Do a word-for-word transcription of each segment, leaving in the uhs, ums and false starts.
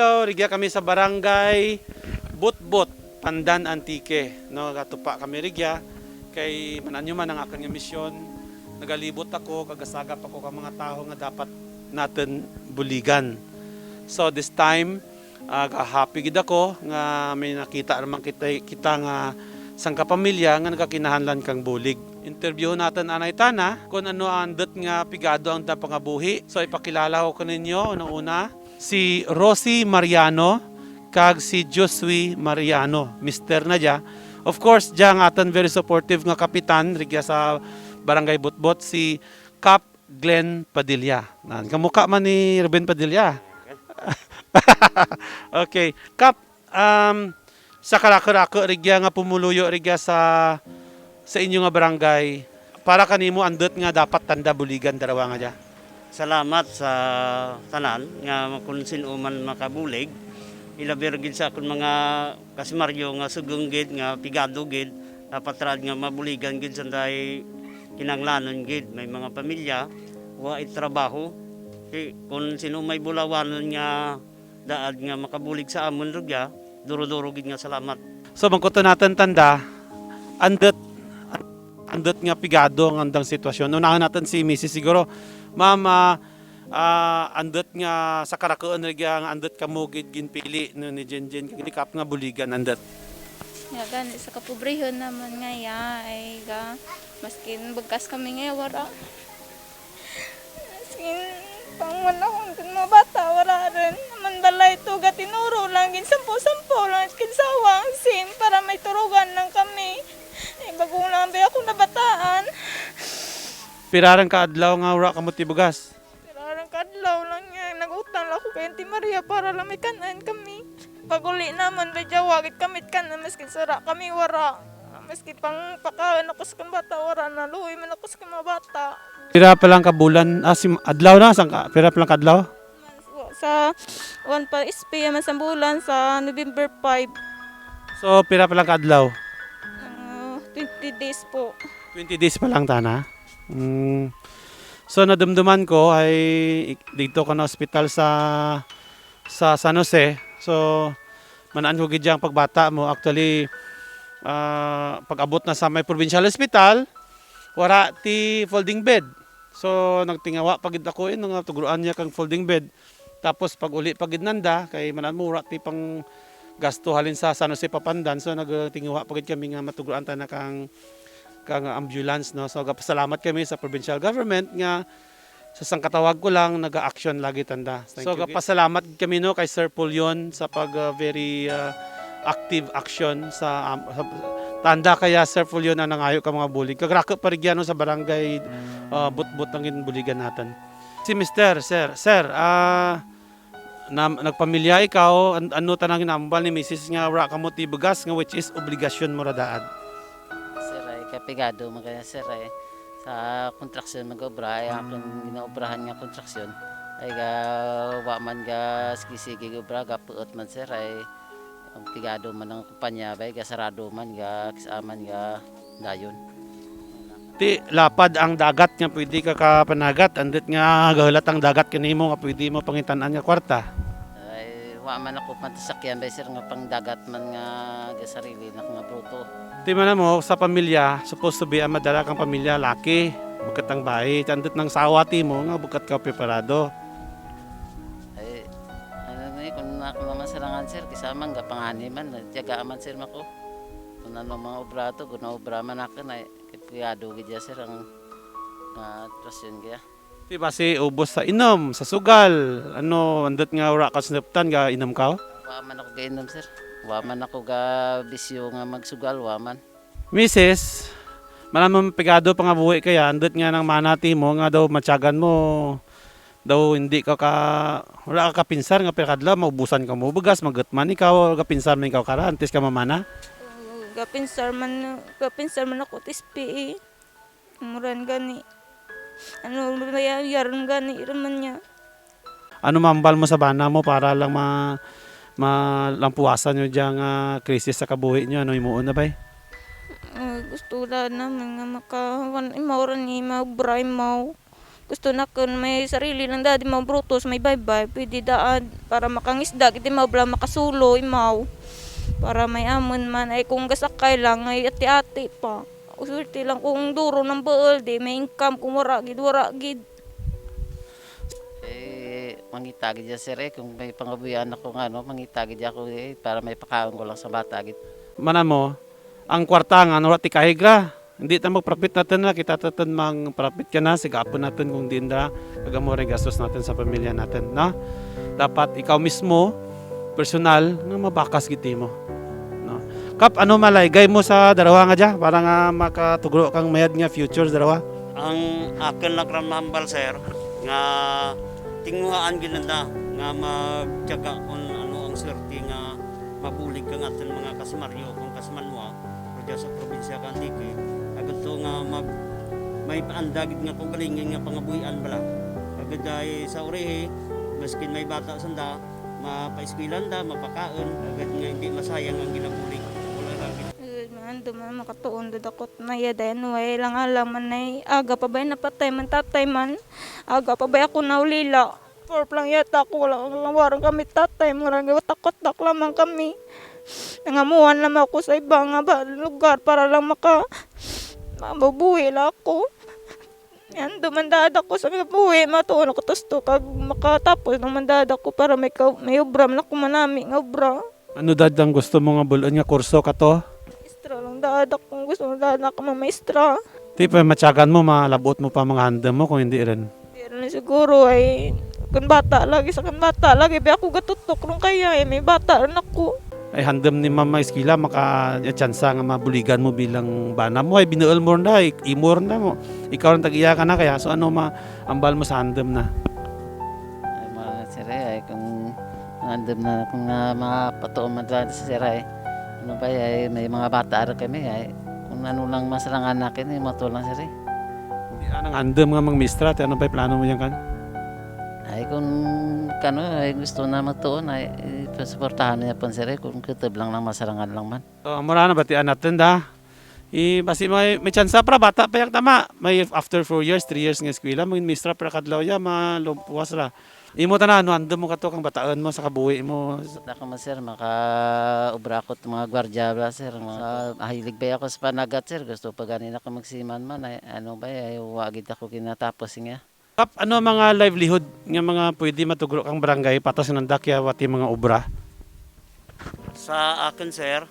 So, rugya kami sa Barangay Butbot, Pandan, Antique, no, gatupa kami rugya, kay man-an nyo man ang akun nga misyon, nagalibot ako, kag gasagap ako kang mga tawo nga dapat natun buligan. So, this time, ah, ga-happy gid ako nga may nakita ra man kita, kita nga sangka pamilya nga nagakinahanglan kang bulig. Interbyuhon natun anay tana kon ano ang andut nga pigado ang andang pangabuhi. So, ipakilala ko kaninyo, unang-una, si Rosie Mariano kag si Josue Mariano, mister na dya. Of course, dya ang atun very supportive nga kapitan rugya sa Barangay Butbot, si Kap Glenn Padilla. Nan, kamukha man ni Ruben Padilla. Okay. Kap, um, sa karaku-raku rugya nga pumuluyo rugya sa, sa inyo nga barangay, para kanimo andut nga dapat tanda buligan darwa nga dya? Salamat sa tanan nga kon sin-o man makabulig, ilabi ra gid sa akun mga kasimaryo nga sugong gid, nga pigado gid, dapat raad nga mabuligan gid, sanday kinahanglanun gid. May mga pamilya, wa it trabaho. Ti, kon sin-o may bulawanun nga daad nga makabulig sa amun rugya, duro-duro gid nga salamat. So, bangkuton natun tanda, andut, andut nga pigado ang andang sitwasyon. Unahun natun si Misis siguro. Ma'am, ah, ah, andut nga sa karakuon rugya nga andut kamo gid ginpili, no, ni Jenjen kag ni Kap nga buligan andut? Nga gani sa kapobrehon namun ngaya, ay ga, maskin bugas kami ngaya wara. Maskin pang wara akun mga bata, wara run. Amun balay to gatinuro lang, ginsampo-sampo lang, ginsawa ang sim para may turugan lang kami. Ay, bag-o lang bay ako nabataan. Pira run ka adlaw nga wara kamo ti bugas? Pira run ka adlaw lang nga nag-utang lang ako kay Auntie Maria para lang may kan-an kami. Pag-uli namun, bay dya wa gid kami kan-an, maskin sara kami wara. Maskin pang pakaun ako sa akun bata, wara na, luoy man ako sa akun mga bata. Pira pa lang ka bulan, ah, si, adlaw na, sangka, pira pa lang ka adlaw? Sa, wan pa S P, man sa bulan, sa November five. So, pira pa lang ka adlaw? Ah, twenty days po. Twenty days pa lang tana? Mm. So, nadumduman ko ay ik-, didto ka na ospital sa, sa San Jose. So, man-an ko gid dyang pagbata mo. Actually, ah, pag-abot na sa may provincial hospital, wara ti folding bed. So, nagtinguha pa gid ako, eh, nga tugroan dya kang folding bed. Tapos, pag-uli pa gid nanda, kay man-an mo, wara ti panggasto halin sa San Jose pa Pandan. So, nagtinguha pa gid kami nga matugroan tana kang, kang ambulance, no? So, gapasalamat kami sa provincial government nga sa sangka tawag ko lang, naga-action lagi tanda. Thank you. So, gapasalamat kami, no, kay Sir Pulion sa pag, ah, very, ah, active action sa, am-, sa tanda kaya Sir Pulion ang nangayo ka mga bulig. Kag raku pa rugya, no, sa barangay, ah, Butbot ang ginbuligan natun. Si Mister, Sir, Sir, ah, na, nagpamilya ikaw, an-, ano tana ang ginambal ni Misis nga wara kamo ti bugas nga which is obligasyon mo ra daad? Sir, ay kapigado man kaya, sir, ay sa kontraksyon mag-obra, ay akun ginaobrahan nga kontraksyon, ay ga, wa man ga sige-sige obra, gapuut man, sir, ay pigado man ang kumpanya, bay, gasarado man, ga, kis-a man, ga dayon. Ti lapad ang dagat nga pwede ka kapanagat, andut nga gahulat ang dagat kanimo nga pwede mo pangitan-an nga kwarta? Ay, wa man ako man ti sakyan, bay, sir, nga pangdagat man nga gasarili na nga bruto. Ti man-an mo, sa pamilya, supposed to be, ang madara kang pamilya, laki, bukut ang bayi, ti andut nga asawa timo, nga bukut kaw preparado. Ay, ano na, eh, kon ako man sarangan, sir, kis-a man, gapangani man, tiyaga man, sir, mako. Kon ano mga obra to, ginaobra man akun, ay, kapigado gid dya, sir, ang, ah, sitwasyon kaya. Ti basi ubos sa inum, sa sugal, ano, andut nga wara ka sinuptan, gainum kaw? Wa man ako gainum, sir. Wa man ako gabisyo nga magsugal, wa man. Misis, man-an mo pigado pangabuhi kaya, andut nga nang mana timo nga daw matyagan mo, daw indi ka ka, wara ka kapinsar nga pira ka adlaw, maubusan kamo bugas, magutman ikaw, gapinsar man ikaw kara, antes ka mamana? Oo, gapinsar man, gapinsar man ako ti S P A. Amo ran gani. Ano, mayayar gani ra man dya. Ano mahambal mo sa bana mo para lang ma-, malampuwasan nyo dyang, ah, krisis sa kabuhi nyo? Ano himuon na, bay? Ah, gusto ra namun nga maka-, wan, imaw ra ni, maobra imaw. Gusto nakun may sarili lang dad imaw brutos, may baybay, pwede daan, para makangisda gid imaw, bala makasulo imaw. Para may amun man, ay kung gasakay lang, ay ati-ati pa. Swerte lang kung duro nang buul, di may income, kung wara gid, wara gid. Eh, mangita gid dya, sir, eh, kung may pangabuhian ako nga, ano, mangita gid ako, eh, para may pakaon ko lang sa bata gid. Man-an mo, ang kwarta nga, ano, wara ti kahig ra. Indi ta magprapit natun ra, kita tatun magprapit kana, sigapun natun kung diin ra, kag amo ra gastos natun sa pamilya natun, no? Dapat ikaw mismo, personal, nga mabakas gid timo. No? Kap, ano malaygay mo sa darwa nga dya, para nga makatugro kang mayad nga future sa darwa? Ang akun lang ra mahambal, sir, nga tinguhaan gid nanda nga magtiyaga kon ano ang swerte nga mabulig kang atun mga kasimaryo, kang kasimanwa, rugya sa probinsya kang Antique, agud to nga mag-, may paanda gid nga kaugalingun nga pangabuhian bala. Agud ay sa urihi, maskin may bata sanda, mapaeskwela nanda, mapakaun, agud nga indi masayang ang ginabulig. Wara ra gid. Agud maandum man makatuon dad ako, naya dayon, way lang alang man ay aga pa bay napatay man tatay man, aga pa bay ako naulila. Four pa lang yata ako, wara lang, wara kami tatay, mura nga watak-watak lang man kami. Nangamuan lang man ako sa iba nga ba, lugar para lang maka-, mabubuhi lang ako. Andum man dad ako sa kinabuhi, matuon ako tusto kag makatapos lang man dad ako para may ka-, may obra man ako manami nga obra. Ano dad ang gusto mo nga bul-un nga kurso kato? Maestra lang dad ako, gusto lang dad ako mamaestra. Ti pa matyagan mo, malab-ot mo pa mga handum mo kung indi run? Indi run siguro ay, kun bata lagi, sa kun bata lagi, bay ako gatutok run kaya, ay may bata run ako. Ay handum ni mama eskwela, maka-, ya, tsansa nga mabuligan mo bilang bana mo, ay binuul mo run da, ik-, imo run da mo. Ikaw run tag-iya kana kaya, so ano ma-, ambal mo sa handum na? Ay, mga sir, ay kung handum na, kung, ah, mapatuon man dyan si sir, ay, ano ba, ay, may mga bata ra kami, ay, kung ano lang masarangan nakun, eh, matuon lang, sir, eh. Ti anang handum nga mangmaestra, ti ano ba'y plano mo dyan kan? Ay, kung kano, ay, gusto na matuon, ay, ipasuportahan na yapon, sir, eh, kung kutob lang, lang masarangan lang man. O, amo ra, nabatian natun da. I, basi may, may tsansa pa ra, bata pa yak tama. May after four years, three years nga eskwela, mangin maestra pa ra kadlaw ya, malumpuwas ra. Imo tana, ano handum mo kato kang bataun mo sa kabuhi mo? Bata ko man, sir, makaobra ako ti mga gwardya bala, sir. Mga, mahilig bay ako sa panagat, sir. Gusto pa gani nakun magseaman man, ay, ano bay, ay, wa gid ako ginatapos nga. Kap, ano mga livelihood nga mga pwede matugro kang barangay, patas nanda kaya wa ti mga obra? Sa akun, sir,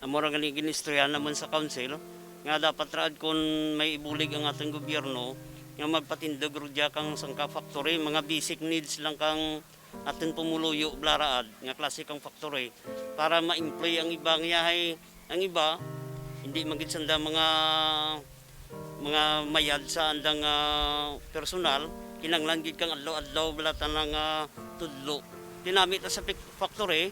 amo ra gani ginistoryahan namun sa council, nga dapat raad kun may ibulig ang atun gobyerno, nga magpatindug rugya kang sangka factory, mga basic needs lang kang atun pumuluyo bala raad, nga klase kang factory, para ma-employ ang iba nga yahay, ang iba, indi man gid sanda mga, mga mayad sa andang, ah, personal, kinanglan gid kang adlaw-adlaw bala tana nga, ah, tudlo. Ti nami ta sa pic-, factory,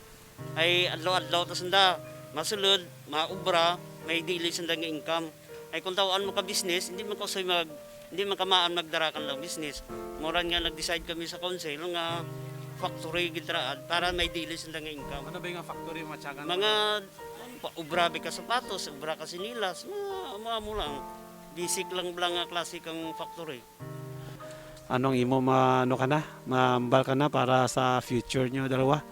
ay adlaw-adlaw ta sanda masulud, maobra, may daily sanda nga income. Ay kun taw-an mo ka business, indi man ka usoy mag-, indi man ka maan magdara kandang business. Amo ra nga nag-decide kami sa council nga factory gid raad para may daily sanda nga income. Ano bay nga factory matyagan mo? Mga, ano pa, obra bay ka sapatos, obra ka sinilas, mga amo-amo lang. Basic lang bala nga klase kang factory. Ano ang imo ma-, ano kana, maambal kana para sa future nyo darwa?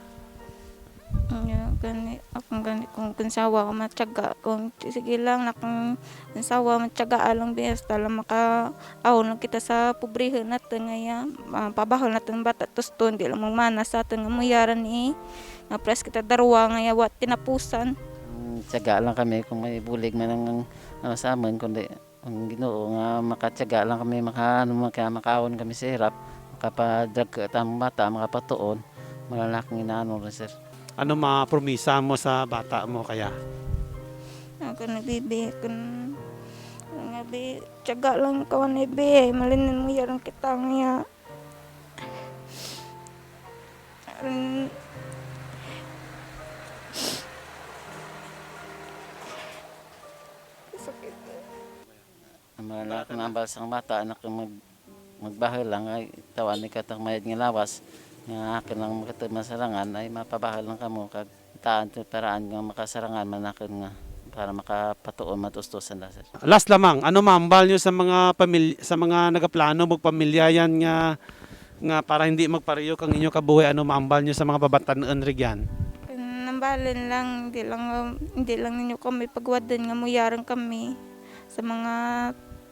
Nga gani, akun gani kung, kung sawa ko matyaga, kung sige lang na kung, kung sawa matyaga lang, basta lang makaahon lang kita sa pobrehon natun nga ya, mapabahul natun bata tusto, indi lang magmana sa atun nga muyaran i, nga pares kita darwa nga ya wa tinapusan. Mm, tyaga lang kami kung may bulig man ang, ano, sa amun, kundi ang Ginoo nga makatyaga lang kami, maka-, ano, maka-, makaon kami sa hirap, makapadrag ka tamong bata, makapatuon, malalak nga inaano rin, sir. Ano mapromisa mo sa bata mo kaya? Ako na, bibi, kun, nga bi, tyaga lang ikaw, ano, bi, malinin mo yaran kita nga. Rin. Sakit. Amo ra lang akun ambal sang bata, anak, mag-, magbahul lang, ay, taw-an mi kato mayad nga lawas, nga akun lang makatuod masarangan, ay, mapabahul lang kamo, kag taan ti paraan nga makasarangan man akun nga. para makapatuon man husto sanda, sir. Last lamang, ano maambal nyo sa mga pamil-, sa mga nagaplano magpamilya dyan nga, nga para hindi magpariyo kang inyo kabuhi, ano maambal nyo sa mga babatan-un rugyan? Ambalun lang, hindi lang, hindi lang ninyo kami pagwadun nga muyaran kami sa mga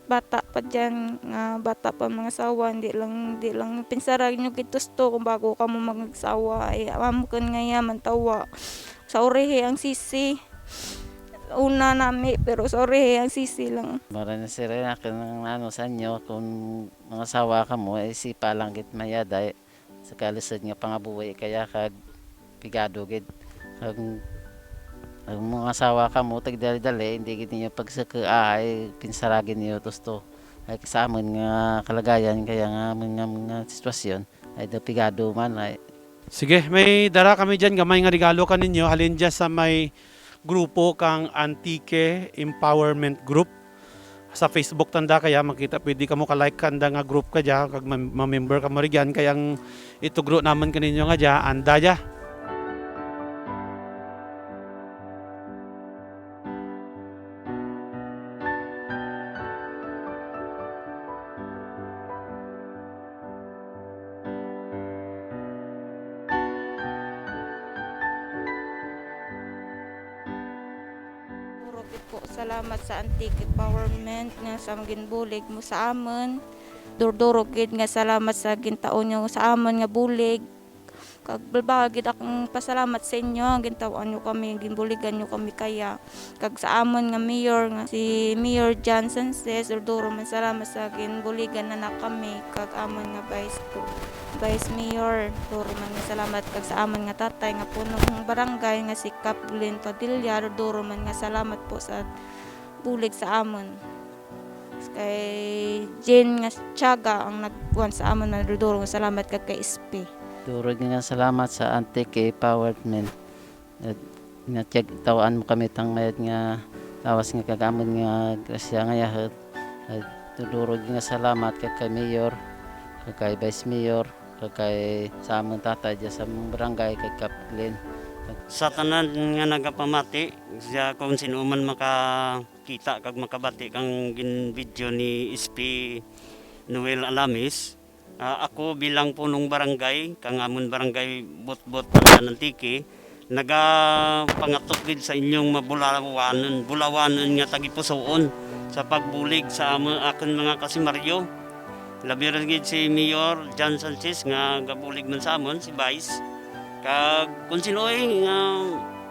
bata pa dyan, nga bata pa mangasawa, hindi lang, hindi lang pinsara nyo gid husto kung bago kamo mangasawa, ay, amukun nga yaman tawa. Sa urihi ang sisi. Una nami, pero sa urihi ang sisi lang. Mura na, sir, eh, akun ang ano sa inyo, kung mangasawa kamo, eh, isipa lang gid mayad, ay, sa kalisud nga pangabuhi kaya kag pigado gid. Kag, kag mangasawa kamo, tagdali-dali, hindi gid ninyo pagsuku, ay, pinsara gid ninyo husto. Ay, sa amun nga kalagayan, kaya nga, amun nga, nga sitwasyon, ay, daw pigado man, ay. Sige, may dara kami dyan, gamay nga regalo kaninyo, halin dyan sa may grupo kang Antique Empowerment Group. Sa Facebook tanda kaya makita, pwede kamo ka-like kanda nga group kadya, kag ma-, ma-member kamo rugyan, kay ang itugro namun kaninyo nga dya, anda dya. Duro gid po salamat sa Antique Empowerment nga sa ginbulig mo sa amun. Durduro gid nga salamat sa gintao nyo sa amun nga bulig. Kag balbal gid akun pasalamat sa inyo, gintaw-an nyo kami, ginbuligan nyo kami kaya. Kag sa amun nga mayor nga si Mayor John Sanchez, durduro man salamat sa ginbuligan na na kami, kag amun nga vice, vice mayor, duro man nga salamat, kag sa amun nga tatay nga punong barangay nga si Kap Glenn Padilla, durduro man nga salamat po sa bulig sa amun. Kay Jane nga tiyaga ang nagkuan sa amun, durduro nga salamat, kag kay S P. Duro gid nga salamat sa Antique Empowerment. At nga tiyag-, taw-an mo kami tang mayad nga lawas nga kag amun nga grasya nga yahud. At duro gid nga salamat kag kay Mayor, kag kay Vice Mayor, kag kay sa amun tatay dya sa amun barangay, kay Kap Glenn. Sa tanan nga nagapamati, sa kung sin-o man makakita kag makabati kang gin-video ni S P Noel Alamis, Ah, ako bilang punong barangay, kang amun barangay Botbot, Tandan, Antique, nagapangatok gid sa inyong mabulawanun, bulawanun nga tagipusuon sa pagbulig sa amu-, akun mga kasimaryo. Labi run gid si Mayor John Sanchez nga gabulig man sa amun, si Vice. Kag kun sin-o nga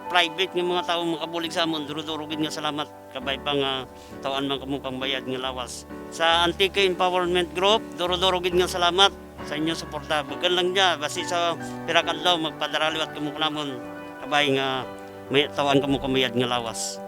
private nga mga tawo makabulig sa amun, duro-duro gid nga salamat. Kabay pa nga taw-an man kamo kang mayad nga lawas. Sa Antique Empowerment Group, duro-duro gid nga salamat sa inyo suporta. Bukun lang dya, basi sa pira ka adlaw, magpadara liwat kamo kanamun. Kabay nga may taw-an kamo kang mayad nga lawas.